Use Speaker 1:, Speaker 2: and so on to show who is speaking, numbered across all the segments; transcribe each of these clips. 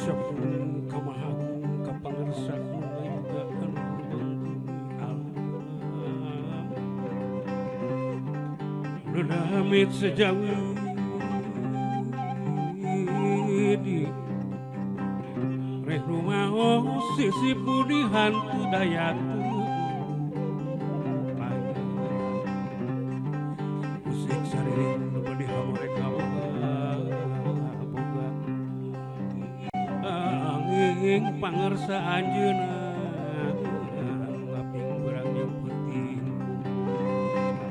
Speaker 1: Sapun ka Maha Agung ka Pangersa juga anu alam. Amit sejauh di reh rumaho sisi budi hantu dayatu musik sariring nu bade hamore kaboga boga angin pangersa anjeunna ngaping berang jeung peuting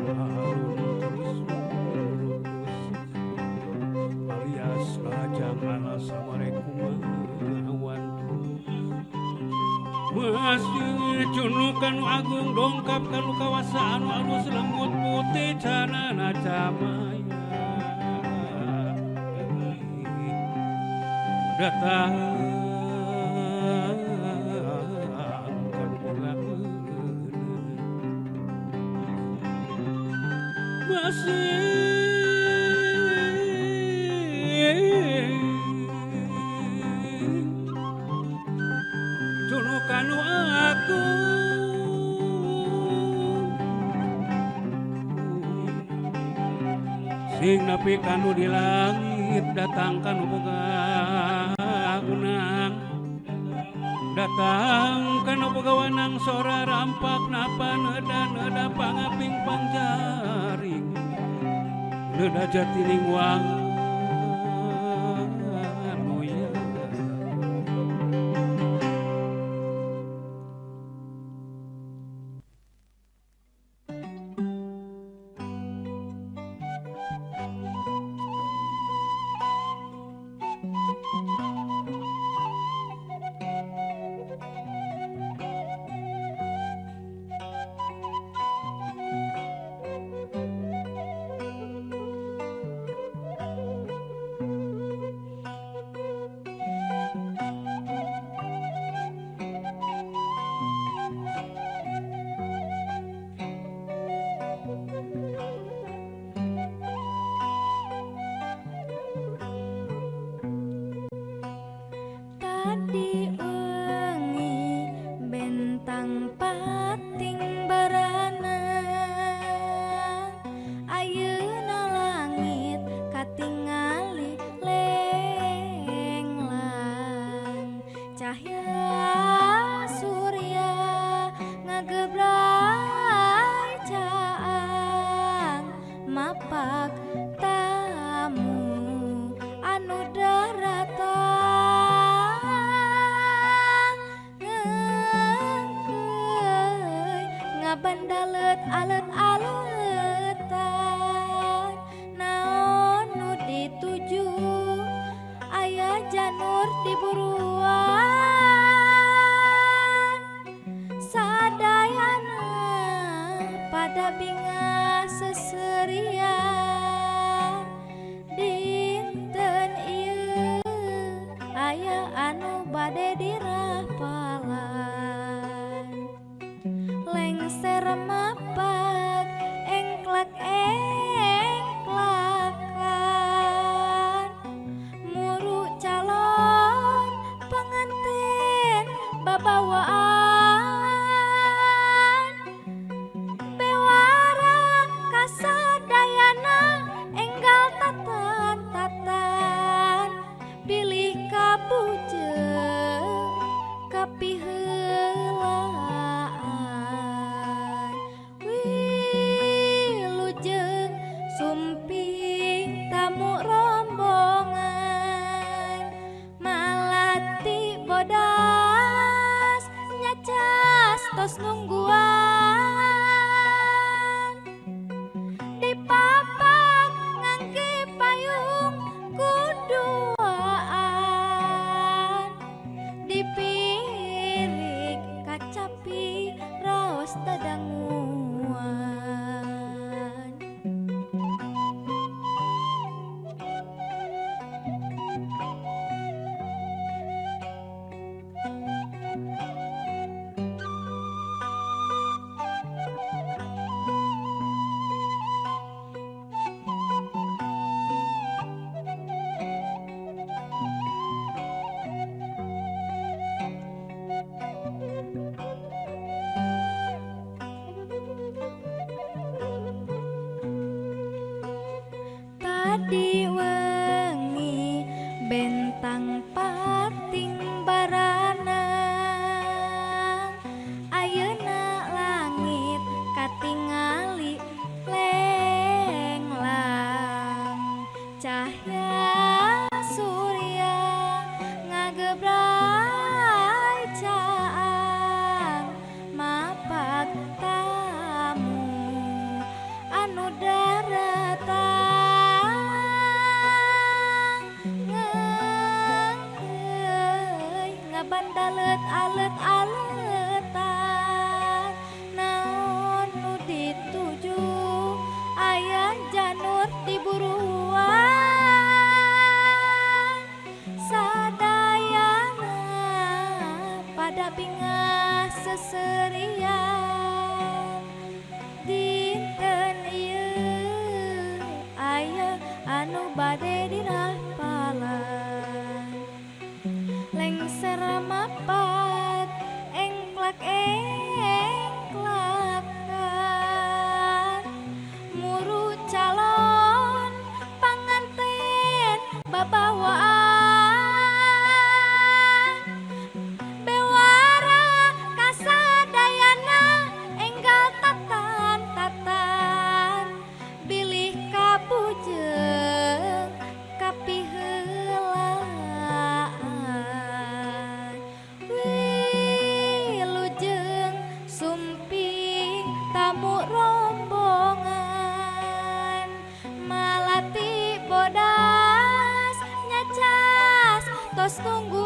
Speaker 1: alun terus lurus alias lajang ala samarekumawan masih cunukan agung dongkap kanu kawasa anu alus lembut putih canana camaya datang kanu boga masih kanu aku sing nepi kanu di langit datang kanu boga unang datang kanu boga wanang sora rampak napa neda neda pangaping pangjaring neda jatining wang.
Speaker 2: Tadi wengi bentang pating barana ayeuna langit katingali lenglang cahya surya ngagebrai caang mapak tamu anu daratang bandalet alet-aletan naon nu dituju aya janur di buruan sadayana pada bingah seserian dinten ieu aya anu bade dirapalan lengser mapak engklak engklakan muru calon pengantin babawaan bewara kasadayana enggal tatan tatan pilih kabujeung kapiheulaan wilujeng sumping tamu rombongan malati bodas nyacas tos nungguan dipapak ngangge payung kuduaan dipirik kacapi raos dadanguan. Jadi wengi bentang pating baranang, ayeuna langit katingali lenglang, cahya surya ngagebrai caang, mapak tamu anu daratang ngengkeuy ngabandalet alet-aletan, naon nu dituju aya janur di buruan, sadayana pada bingah seserian. Dinten ieu aya anu bade dirapalan, lengser mapat engklak engklakan, muru calon panganten babawaan, bewara kasadayana enggal tatan-tatan, bilih kabujeng kapiheulaan, wilujeng sumping tamu rombongan, malati bodas nyacas tos tunggu.